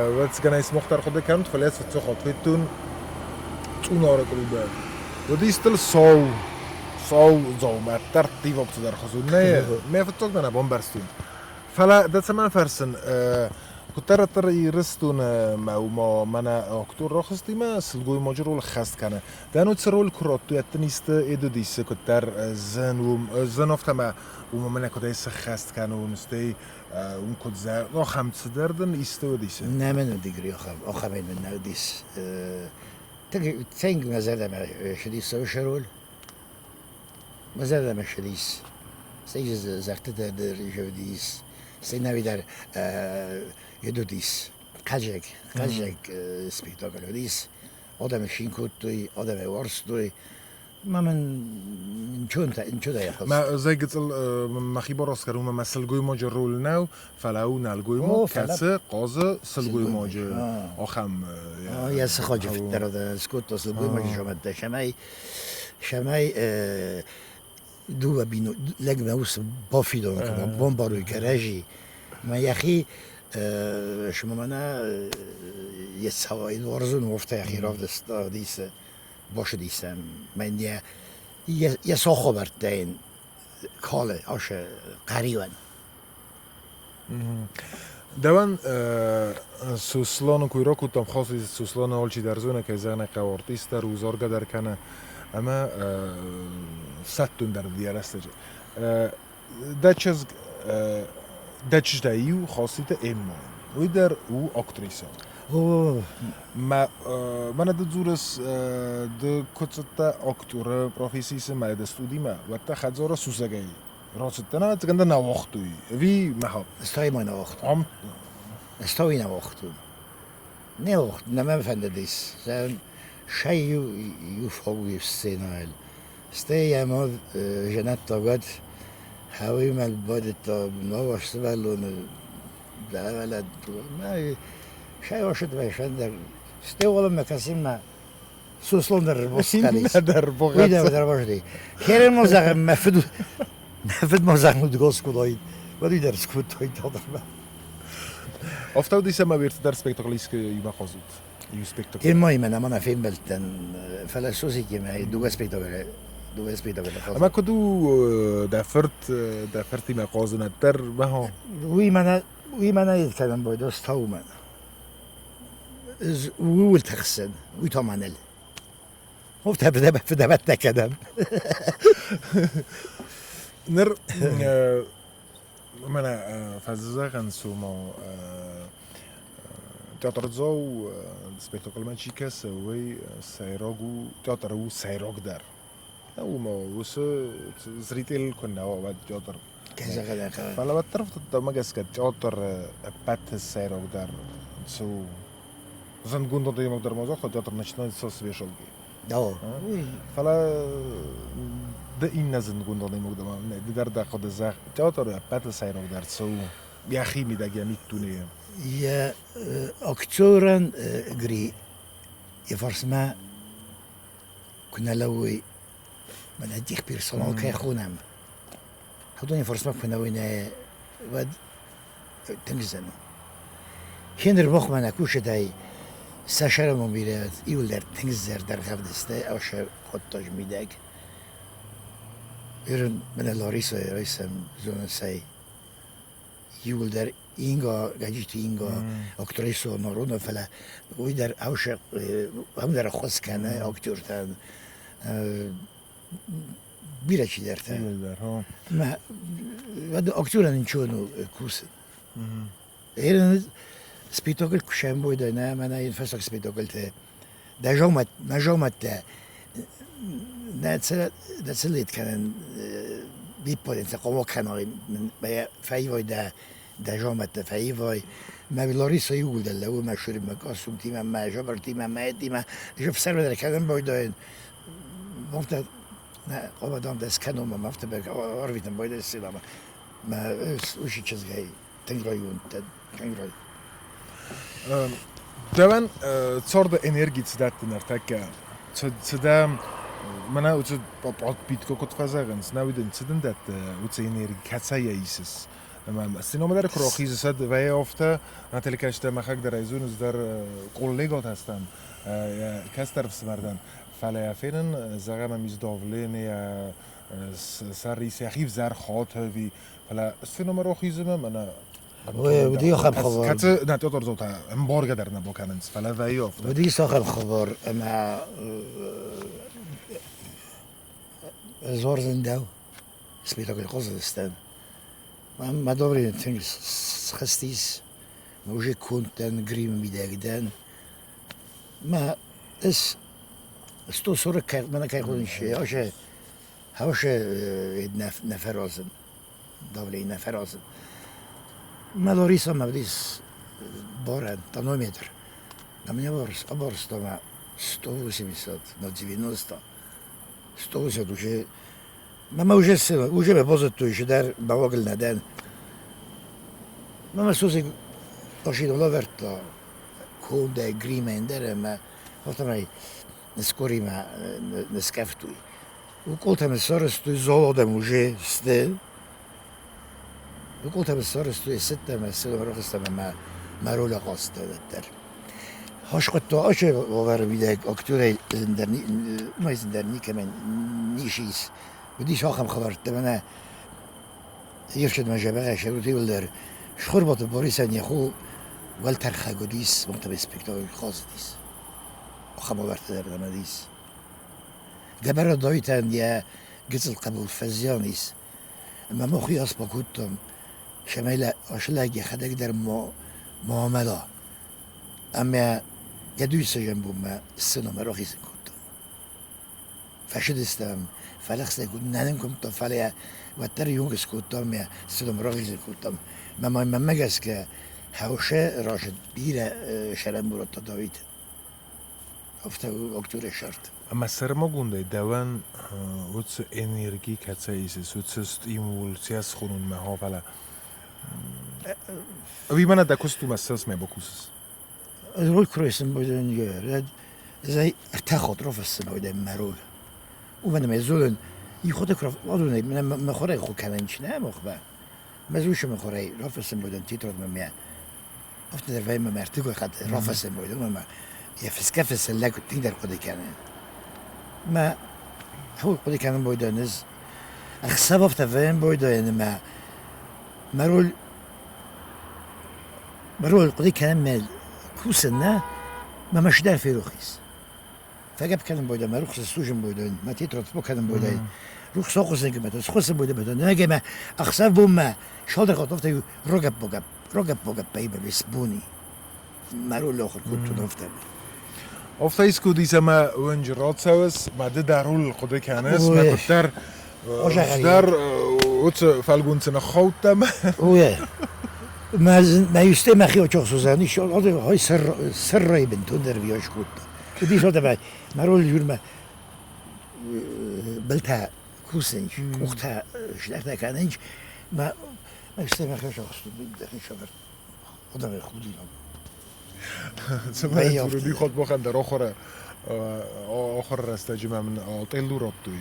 واتس كان اسمه مختار خود كانت فلاس في تخط في التون تون كل وديستل سو سو زو ما ترتيب بتدر خزون ما في التوك انا بومبرستون فلا ده سمان فرسن كنت ترى يرستون ما وما منا اكتور رخصتي ما سلقوي ماجرول خست كان دانو تسرول كراتو يتنيست ادو ديس كنت زن زن افتما وما منا كنت خست كان ونستي اون كنت زر خمس دردن استو ديس نعم ديغري اخم اخم من ديس تنج مازال ما شديس شرول مازال ما شديس سيجز زرت در جوديس سيناوي يدوديس قاجك قاجك سبيكتاكل وديس آدم شینکوتوی آدم وارستوی Ма мын ничего я Мӕ зӕй гыццыл мӕхи бараскӕрун мӕ сылгоймаджы роль нӕу, фӕлӕ у нӕлгоймаг, кӕцы хъазы сылгоймаджы ахӕм. Йӕ сыхаджы фыддӕр скодта сылгоймаджы самадта, цӕмӕй цӕмӕй дыууӕ бино лӕгмӕ ус бафидауын кӕна, бамбарой кӕрӕдзи. Мӕ йӕхи мӕнӕ йӕ уарзон уӕфтӕ йӕхи равдыста, башыдисӕм мӕн йӕ сахабӕрттӕ йын калы асы хъӕриуӕн. Дӕуӕн Суслоны куы ракодтам, хос Суслоны алчидӕр зоны, кӕй зӕгъын ӕй хъӕуы, артист дӕр у, заргӕ дӕр кӕны ӕмӕ сӕттун дӕр йӕ рӕстӕджы. Дӕ чызг, дӕ чызгӕй иу Хоситы Эммӕ, уый дӕр у актрисӕ. Мӕ мӕнӕ ды дзурыс, ды куы цыдтӕ актеры профессийы мӕ дӕ студимӕ, уӕд дӕ хӕдзары сусӕгӕй рацыдтӕ, нӕ ӕцӕгӕн дӕ нӕ уагътой, ӕви мӕ Стой мӕ нӕ уагътой. Стой нӕ уагътой. Не уагътой, нӕ мӕм фӕндыдис. Сӕ иу иу фӕуый сценӕйыл. Стӕй йӕ мад Жанетта уӕд хауимӕ бадыдта ног сывӕллоны Стеолымӕ кӕсынмӕ Суслон дӕр ӕрбоскалис. Уый дӕр ӕрбазди. Херен мо зӕгъӕм, мӕ фыд мӕ фыд мо зӕгъӕм уыд скодтой, уӕд уый дӕр скодтой дӕр. Афтӕ уыдис ӕмӕ уе ртӕ дӕр спектакль иумӕ хъазут? Иу спектакль. Эммаимӕ нӕма нӕ фембӕлдтӕн, фӕлӕ Созикимӕ дыууӕ спектаклы дыууӕ спектаклы Ӕмӕ куыд у дӕ фырт, дӕ фыртимӕ хъазын ӕддӕр мӕ Уый мӕнӕ уый мӕнӕ йед кӕнӕн бойдос таумӕн. Ууыл тыхсын, уый та мӕныл. Фыдӕбӕттӕ кӕнӕм. Ныр мӕнӕ фӕзӕгъӕн цума театрдзау спектакльмӕ чи кӕсы, уый сӕйраг у, театр у сӕйрагдӕр. Уымӕ уыцы зритель куы нӕ уа, уӕд театр. Фӕлӕ уӕддӕр дӕумӕ гӕсгӕ театр ӕппӕты сӕйрагдӕр цы у? Зындгонд адӕймаг дӕр ма загъта, театр начинается с вешалки. Фӕлӕ ды иннӕ зындгонд адӕймаг дӕ, ды дӕр дӕ хъуыды зӕгъ, театр ӕппӕты сӕйрагдӕр цы у? Йӕхи мидӕг, йӕ миддунейы. Йӕ актерӕн Гри йӕ фарсмӕ куы нӕ лӕууой, мӕнӕ техперсонал кӕй хонӕм, уыдон йӕ фарсмӕ куы нӕ уой, нӕ, уӕд тынг зын у. Хеныр махмӕ нӕ кусӕтӕй сӕ сӕрӕмон бирӕ иуылдӕр тынг зӕрдӕргъӕвд сты ӕхсӕв хъуыддаджы мидӕг. Ирын мӕнӕ Ларисӕ райсӕм зонынцӕй иуылдӕр Инга, Гӕджиты Инга, актрисо Нарона, фӕлӕ уый дӕр ам дӕр ӕххуыс кӕны актертӕн бирӕ чидӕртӕ. Актерӕн ничего ну кусы. Спектакль куы сӕмбойда, нӕ, мӕнӕ йын фӕстаг спектакльтӕ. Нӕ жомӕттӕ нӕ цылит кӕнын виппойден хъуамӕ кӕной, фӕивой дӕ дӕ жомӕттӕ фӕивой. Мӕ Лариса иууылдӕр лӕууы мӕ шырмӕ костюмтимӕ, мӕ жабыртимӕ, мӕ этимӕ. Ӕфсӕрмы дӕр кӕнын байдайын. Афтӕ хъуамӕ дам дӕ скӕнон, мӕ афтӕ арвитын байдайын сценӕмӕ. Мӕ уыцы чызгӕй тынг райгонд дӕн, тынг райгонд. Дӕуӕн царды энерги цы дӕтты ныртӕккӕ? Цы дӕ мӕнӕ уыцы подпитка куыд фӕзӕгъынц, нӕ уый дын цы дын дӕтты уыцы энерги, кӕцӕй йӕ исыс? Ӕмӕ сценомӕ дӕр куы рахизыс, уӕд вӕййы афтӕ, телекӕсджытӕ мӕхӕг дӕр ӕй зонынц дӕр коллегӕтӕ стӕм, кӕстӕр ӕфсымӕр дӕн, фӕлӕ йӕ фенын, зӕгъӕм, ӕм ис давление, сӕр ис йӕхи взӕр хаты ӕви, фӕлӕ сценомӕ рахизынмӕ мӕнӕ Уыди ахӕм хабар. Кӕцы нӕ театрдзаутӕ ӕмбаргӕ дӕр нӕ бакӕнынц, фӕлӕ вӕййы афтӕ. Уыдис ахӕм хабар, ӕмӕ ӕз уарзын дӕу, спектакль хъуызыдыстӕм. Мӕ добрый тынг схызтис, уже конд дӕн, гримы мидӕг дӕн. Мӕ ӕз 140 мӕнӕ кӕй хонын, Хауше нӕ фӕразын, давление нӕ фӕразын. Мӕ Лариса мӕ уыдис барӕн, тонометр. На меня абарста 180 на 90. Столысӕд уже Мама уже уже ме бозыдтой дӕр бавагыл нӕ дӕн. Мама сусӕг машина лӕвӕрдта кондӕй гримӕн дӕр ӕмӕ афтӕмӕй скоримӕ ныскъӕфтой. Уколтӕ сарӕзтой золодом уже сты. Уколтӕ сарӕзтой сыдтӕ ӕмӕ рахызтӕн ӕмӕ мӕ роль ахъазыдта дӕр. Хаскъуыдта ацы уавӕры мидӕг актерӕй зындӕр, уымӕй зындӕр никӕмӕн ницы ис. Уыдис ахӕм хабӕрттӕ, мӕнӕ йе фсадмӕ зӕбӕгъӕй иуылдӕр Схуырбаты Борисӕн йӕ хо уӕлтӕрхӕг уыдис, уым спектакль хъазыдис. Ахӕм уавӕртӕ дӕр нӕм уыдис. Гӕбӕры Дойтӕн йӕ гыццыл хъӕбул фӕзиан ис. Ӕмӕ мах уый бакодтам, цӕмӕй ацы лӕг йӕхӕдӕг дӕр ма амӕла. Ӕмӕ йӕ дыууиссӕдзӕм бонмӕ сценӕмӕ рахизын кодтам. Фӕцыдыстӕм, фӕлӕгъстӕ нӕ нын куымдта, фӕлӕ уӕддӕр иунг скодтам ӕмӕ сценӕмӕ рахизын кодтам. Мӕнмӕ гӕсгӕ Хӕусе разынд бирӕ сӕрӕнбонтӕ Давид. Афтӕ у актеры сӕрд. Ӕмӕ сӕрмагондӕй дӕуӕн уыцы энерги кӕцӕй исыс, уыцы стимул, цы схонунмӕ, фӕлӕ ӕви мӕнӕ дӕ куыст у мӕ сӕсмӕ бакусыс? Роль куы райсын зай ӕртӕ хатт рафыссын ойдӕм мӕ роль. Уымӕн ӕмӕ зонын, иу хатт куы рафыссын, мӕ хорӕй хо кӕнӕн чи нӕ мохмӕ. Мӕ зушы мӕ хорӕй рафыссын бойдӕн тетрадмӕ мӕ афтӕ дӕр вӕййы мӕ ӕртыгой хатт рафыссын бойдӕн ӕмӕ йӕ фысгӕ фыссын лӕг тынгдӕр хъуыды кӕны. Мӕ хъуыды кӕнын бойдӕн ӕз ӕхсӕв афтӕ вӕййын бойдӕн ӕмӕ мӕ роль мӕ роль хъуыды кӕнын мӕ кусын нӕ, мӕ мӕстдӕр ферох ис. Фӕгӕпп кӕнын бойдӕн, мӕ рухс служын бойдӕн, мӕ тетрад кӕнын бойдӕн, рухс охъусын кӕмӕ, схуыссын бойдӕн, нӕгӕмӕ ӕхсӕв бонмӕ шалдӕр хатт рогӕпп-богӕпп, рогӕпп-богӕппӕй бабес бони. Мӕ роль ахуыр кодтон афтӕ. Афтӕ искуы уыдис ӕмӕ уынджы рацӕуыс, мӕ ды дӕ роль хъуыды кӕныс, мӕ куыддӕр дӕр уыцы фӕлгонцы ныххаудтӕ. Уе. Мӕ юсте мӕхи очохсузӕн ис, хой сӕррайы бынтондӕр виош кодта. Уыдис отӕ мӕ роль юрмӕ былтӕ кусынч, къухтӕ здӕхтӕ кӕнынч, мӕ юсте мӕхи очохсу Худӕгӕй худинаг. Цӕмӕй Рубихот бохӕн дӕр охорӕ охор рӕстӕджы мӕ мын алтъеллу радтой.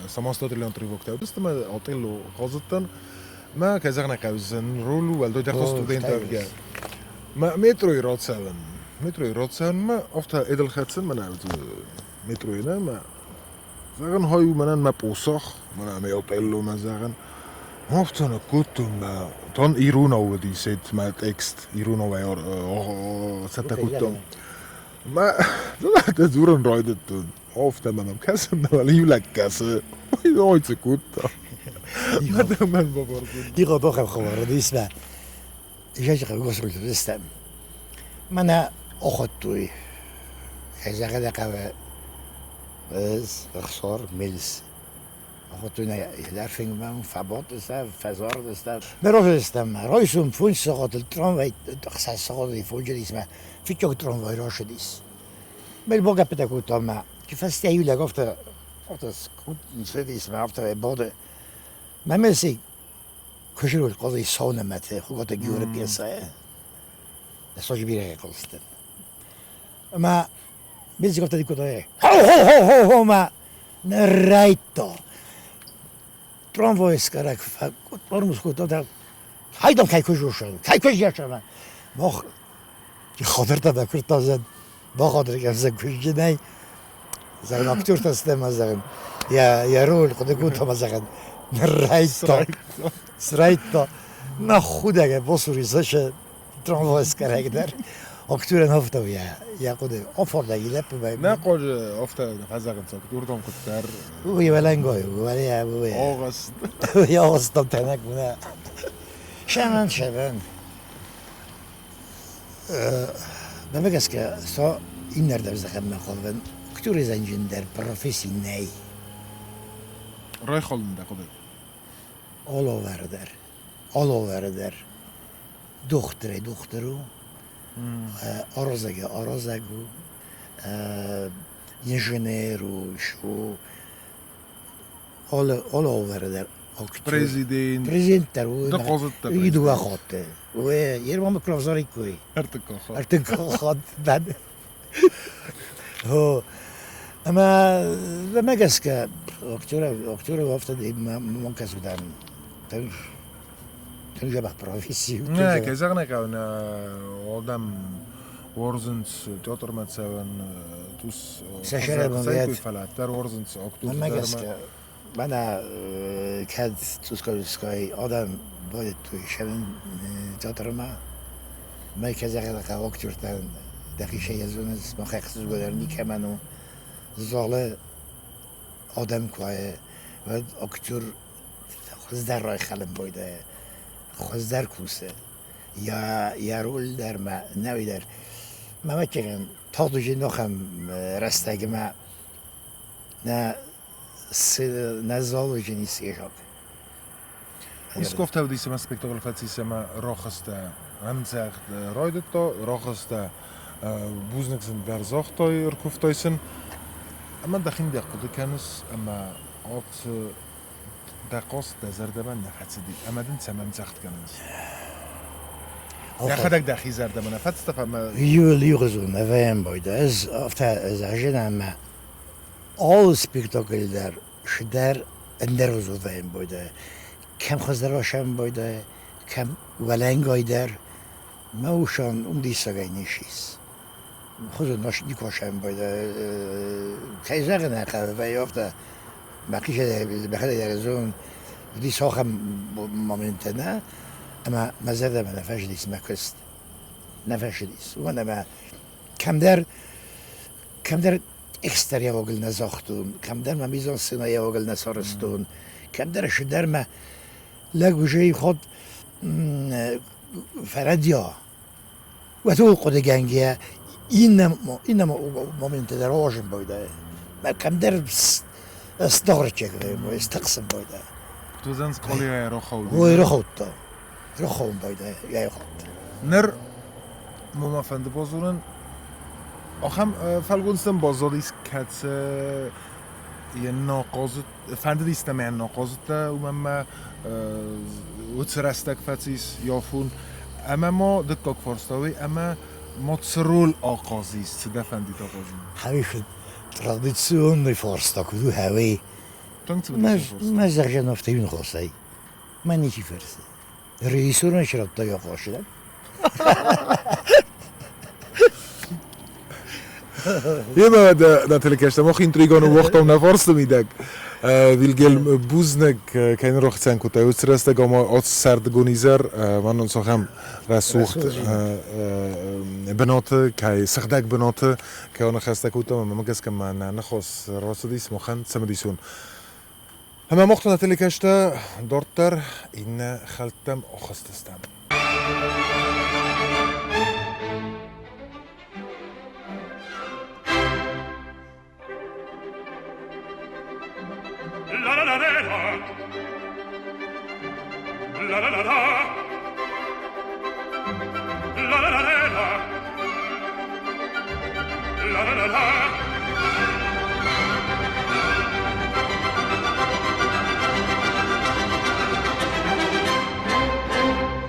Самостоятельно тревогтӕ уыдысты мӕ алтъеллу хъазыдтӕн. Мӕ, кӕй зӕгъын ӕй хъӕуы, роль у уӕлдай дӕр студент ӕвгӕ. Мӕ метройы рацӕуын. Метройы рацӕуын мӕ афтӕ эдыл хӕцын мӕнӕ метройы нӕ мӕ зӕгъын хай у мӕнӕн мӕ посох, мӕнӕ мӕ алтъеллу мӕ зӕгъын. Афтӕ ныккодтон мӕ тон иронау уыди сет мӕ текст иронауӕй цӕттӕ кодтон. Мӕ дзурын райдыдтон. Афтӕ мӕм кӕсын, иу лӕг кӕсы. Ой, цы кодта. Мӕн бафӕрсын. Иго бохӕм хабар уыдис мӕ Жӕжгъ Мӕнӕ охоттой. Зӕгъӕдӕ хъӕуы ӕхсор мелс. Райсом 5 сахатыл трамвай 6 сахатыл фонджадис мӕ фыццаг трамвай рацыдис. Мел багӕппытӕ кодтам мӕ фӕстӕ иу лӕг афтӕ афтӕ цыдис мӕ афтӕ бады. Мӕ мелси куысырыл хъуыди саунымӕты Хуыгаты Георы пьесӕйы. Сочи бирӕ хъуыстӕн. Ӕмӕ мелси афтӕ кодта хо-хо-хо-хо мӕ ныррӕйдта. Трамвай скъӕрӕг тормоз кодта, хайдам кӕй куы кӕй куы зӕсӕмӕ. Мах хатыртӕ бакуырдта зӕн, бахатыр кӕн куызджынӕй. Зӕгъын, актертӕ стӕм зӕгъын, йӕ роль хъуыды кодта зӕгъын, ныррӕйдта, срӕйдта. На худӕгӕй басури Саша трамвай скъӕрӕг дӕр. Актерӕн афтӕ йӕ хъуыды афардӕг лӕппу. Нӕ хъуыды афтӕ фӕзӕгъынц, актертӕм куыддӕр. Уый уӕлӕнгай, уый. Огъаст. Уый агъыстам тӕнӕг мына. Шӕмӕн, шӕмӕн. Мӕнмӕ гӕсгӕ, со иннӕрдӕм здӕхӕнмӕ хъавын, культурӕ зӕнджындӕр професси нӕй. Райхалын дӕ хъуыды? All over дӕр. All over дӕр. Дохтырӕй дохтыр у, аразӕгӕй аразӕг у, инженер у, у. Алы уавӕры дӕр актер. Президент. Президент дӕр. Ды хъазыдтӕ. Уый дыууӕ хатты. Уый Ермамы куы равзариккой. Ӕртыккаг хатт. Ӕртыккаг хатт дӕн. Ӕмӕ мӕ гӕсгӕ актеры афтӕ мӕм кӕсудӕн тынг тынг дзӕбӕх професси. Нӕ, кӕй зӕгъын ӕй хъӕуы, нӕ адӕм уарзынц театрмӕ цӕуын, тус фӕлӕ дӕр уарзынц актерты. Мӕнмӕ гӕсгӕ, мӕнӕ кӕд цъусгай адӕм байдыдтой цӕуын театрмӕ, мӕ кӕй зӕгъын хъӕуы, актертӕн дӕхи сӕ зонынц, мах ӕхсызгон дӕр никӕмӕн у. Залы адӕм куы уӕд актер хуыздӕр райхӕлын байдайы, хуыздӕр кусы. Йӕ роль дӕр ма нӕуи дӕр. Мӕ мӕккӕгӕн тагъд уже нохӕм рӕстӕгмӕ нӕ нӕ зал уже не съезжал. Исковтӕ уыдис ӕмӕ спектакль фӕцис ӕмӕ рохӕстӕ ӕмдзӕгъд райдыдта, рохӕстӕ бузныг сын дӕр загътой, ӕркуывтой сын. Ӕмӕ дӕхи дӕ хъуыды кӕныс ӕмӕ ацы дӕ хъаст дӕ зӕрдӕмӕ нӕ фӕцыди ӕмӕ дын цӕмӕн цагъд кӕнынц? Дӕхӕдӕг дӕхи зӕрдӕмӕ нӕ фӕцыдтӕ ӕмӕ... Иугъуызон ӕвӕрӕн бойдӕ. Ӕз афтӕ зӕгъын ӕмӕ алы спектакль дӕр дӕр ӕндӕргъуызон вӕййын бойдӕ. Кӕм хуыздӕр басӕн бойдӕ, кӕм уӕлӕнгай дӕр. Мӕ усӕн уым диссагӕй не сис. Хуызӕн никуы сӕмбӕлд. Кӕй зӕгъын ӕй хъӕуы, вӕййы афтӕ, мӕхӕдӕг дӕр зонын, уыдис ахӕм моменттӕ нӕ, ӕмӕ мӕ зӕрдӕмӕ нӕ фӕзындис мӕ куыст. Нӕ фӕзындис. Уымӕн ӕмӕ кӕмдӕр, кӕмдӕр экстерьерогыл нӕ загътон, кӕмдӕр мӕ мизансценӕйӕгыл нӕ сарӕзтон, кӕмдӕр цыдӕр мӕ лӕг уже ход фӕрӕдиа. Уӕд хъуыдыгӕнгӕ иннӕ иннӕ моменты дӕр уарзын байдайы. Мӕ кӕмдӕр стогърчек стыхсын байдайы. Тузан скъолайӕ рохауд. Ой, рохаудта. Рохаун байдайы, йӕ хатт. Ныр мӕ фӕнды базонын, ахӕм фӕлгонцтӕм баззадис, кӕцы йӕ нахъазыд, фӕндыдис ӕмӕ йӕ нахъазыдта, уымӕн ӕмӕ уыцы рӕстӕг фӕцис Яфун. Ӕмӕ ма дыккаг фарста уый, ӕмӕ ма цы роль ахъазис, цы дӕ фӕндид ахъазын? Хӕуи традиционный фарста куыд у, хӕуи. Тынг цымыдисон фарста. Мӕ зӕгъӕн афтӕ иу ныхасӕй. Мӕ ничи фӕрсы. Режиссерӕн чи радта йӕ хъазы? Ема дӕ телекӕстӕ мох интригон уохтам нӕ фарсты мидӕг. Вильгельм бузныг кӕй рохцӕн кодтай уыцы рӕстӕг ӕмӕ ацы сӕрдыгон изӕр мӕнӕн цахӕм рӕсугъд бынаты, кӕй сыгъдӕг бынаты кӕй аныхӕстӕ кодтам ӕмӕ мӕ гӕсгӕ мӕ нӕ ныхас рацыдис махӕн цымыдисон. Ӕмӕ мах та нӕ телекӕстӕ дарддӕр иннӕ хӕлттӕм ахызтыстӕм. La la la la la la la la la la la la la la la.